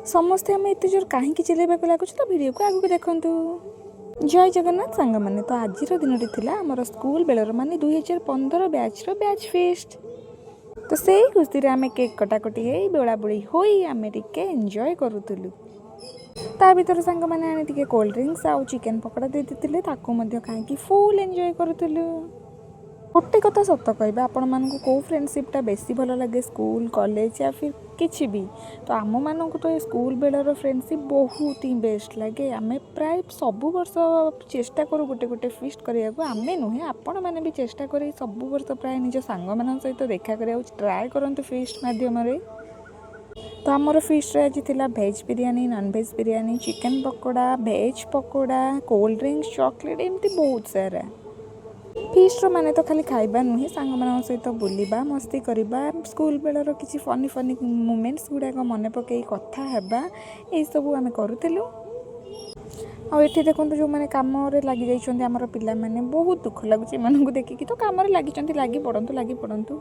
ସମସ୍ତେ ଆମେ ଏତେ ଜୋର କାହିଁକି ଚିଲେଇବାକୁ ଲାଗୁଛୁ? ତ ଭିଡ଼ିଓକୁ ଆଗକୁ ଦେଖନ୍ତୁ। ଜୟ ଜଗନ୍ନାଥ ସାଙ୍ଗମାନେ। ତ ଆଜିର ଦିନଟି ଥିଲା ଆମର ସ୍କୁଲ ବେଳର, ମାନେ 2015 ବ୍ୟାଚ୍ର ବ୍ୟାଚ୍ ଫିଷ୍ଟ। ତ ସେଇ ଖୁସିରେ ଆମେ କେକ୍ କଟାକଟି ହେଇ, ବୋଳାବୋଳି ହୋଇ ଆମେ ଟିକେ ଏନ୍ଜୟ କରୁଥିଲୁ। ତା ଭିତରେ ସାଙ୍ଗମାନେ ଆଣି ଟିକେ କୋଲ୍ଡ ଡ୍ରିଙ୍କସ୍ ଆଉ ଚିକେନ୍ ପକୋଡ଼ା ଦେଇ ଦେଇଥିଲେ। ତାକୁ ମଧ୍ୟ ଖାଇକି ଫୁଲ୍ ଏନ୍ଜୟ କରୁଥିଲୁ। ଗୋଟେ କଥା ସତ କହିବା, ଆପଣମାନଙ୍କୁ କେଉଁ ଫ୍ରେଣ୍ଡସିପ୍ଟା ବେଶୀ ଭଲ ଲାଗେ, ସ୍କୁଲ, କଲେଜ ୟା ଫିର୍ କିଛି ବି? ତ ଆମମାନଙ୍କୁ ତ ଏ ସ୍କୁଲ ବେଳର ଫ୍ରେଣ୍ଡସିପ୍ ବହୁତ ହିଁ ବେଷ୍ଟ ଲାଗେ। ଆମେ ପ୍ରାୟ ସବୁ ବର୍ଷ ଚେଷ୍ଟା କରୁ ଗୋଟେ ଗୋଟେ ଫିଷ୍ଟ କରିବାକୁ। ଆମେ ନୁହେଁ, ଆପଣମାନେ ବି ଚେଷ୍ଟା କରି ସବୁ ବର୍ଷ ପ୍ରାୟ ନିଜ ସାଙ୍ଗମାନଙ୍କ ସହିତ ଦେଖା କରିବାକୁ ଟ୍ରାଏ କରନ୍ତୁ ଫିଷ୍ଟ ମାଧ୍ୟମରେ। ତ ଆମର ଫିଷ୍ଟରେ ଆଜି ଥିଲା veg biryani, nonveg biryani, chicken pakora, veg pakora, cold drinks, chocolate, ଏମିତି ବହୁତ ସାରା। ଫିଷ୍ଟର ମାନେ ତ ଖାଲି ଖାଇବା ନୁହେଁ, ସାଙ୍ଗମାନଙ୍କ ସହିତ ବୁଲିବା, ମସ୍ତି କରିବା, ସ୍କୁଲ ବେଳର କିଛି ଫନି ଫନି ମୁମେଣ୍ଟସ୍ ଗୁଡ଼ାକ ମନେ ପକାଇ କଥା ହେବା, ଏଇସବୁ ଆମେ କରୁଥିଲୁ। ଆଉ ଏଠି ଦେଖନ୍ତୁ, ଯେଉଁମାନେ କାମରେ ଲାଗିଯାଇଛନ୍ତି ଆମର ପିଲାମାନେ, ବହୁତ ଦୁଃଖ ଲାଗୁଛି ଏମାନଙ୍କୁ ଦେଖିକି। ତ କାମରେ ଲାଗିଛନ୍ତି, ଲାଗି ପଡ଼ନ୍ତୁ, ଲାଗି ପଡ଼ନ୍ତୁ।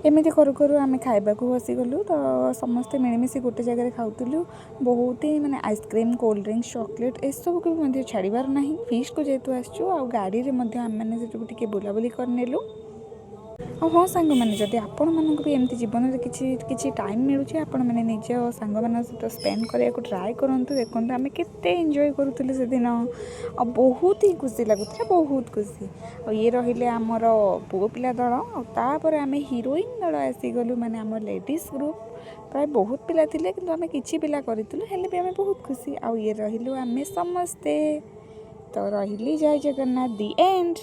ଏମିତି କରୁ କରୁ ଆମେ ଖାଇବାକୁ ବସିଗଲୁ। ତ ସମସ୍ତେ ମିଳିମିଶି ଗୋଟେ ଜାଗାରେ ଖାଉଥିଲୁ। ବହୁତ ହିଁ ମାନେ ice cream, cold drinks, chocolate, ଏସବୁକୁ ବି ମଧ୍ୟ ଛାଡ଼ିବାର ନାହିଁ ଫିଷ୍ଟକୁ ଯେହେତୁ ଆସିଛୁ। ଆଉ ଗାଡ଼ିରେ ମଧ୍ୟ ଆମେମାନେ ସେଠୁକୁ ଟିକେ ବୁଲାବୁଲି କରିନେଲୁ। ଆଉ ହଁ ସାଙ୍ଗମାନେ, ଯଦି ଆପଣମାନଙ୍କୁ ବି ଏମିତି ଜୀବନରେ କିଛି କିଛି ଟାଇମ୍ ମିଳୁଛି, ଆପଣମାନେ ନିଜ ସାଙ୍ଗମାନଙ୍କ ସହିତ ସ୍ପେଣ୍ଡ କରିବାକୁ ଟ୍ରାଏ କରନ୍ତୁ। ଦେଖନ୍ତୁ, ଆମେ କେତେ ଏନ୍ଜୟ କରୁଥିଲୁ ସେଦିନ ଆଉ ବହୁତ ହିଁ ଖୁସି ଲାଗୁଥିଲା, ବହୁତ ଖୁସି। ଆଉ ଇଏ ରହିଲେ ଆମର ପୁଅ ପିଲା ଦଳ। ଆଉ ତାପରେ ଆମେ ହିରୋଇନ୍ ଦଳ ଆସିଗଲୁ, ମାନେ ଆମ ଲେଡ଼ିଜ୍ ଗ୍ରୁପ୍। ପ୍ରାୟ ବହୁତ ପିଲା ଥିଲେ, କିନ୍ତୁ ଆମେ କିଛି ପିଲା କରିଥିଲୁ, ହେଲେ ବି ଆମେ ବହୁତ ଖୁସି। ଆଉ ଇଏ ରହିଲୁ ଆମେ ସମସ୍ତେ। ତ ରହିଲି, ଜୟ ଜଗନ୍ନାଥ, ଦି ଏଣ୍ଡ।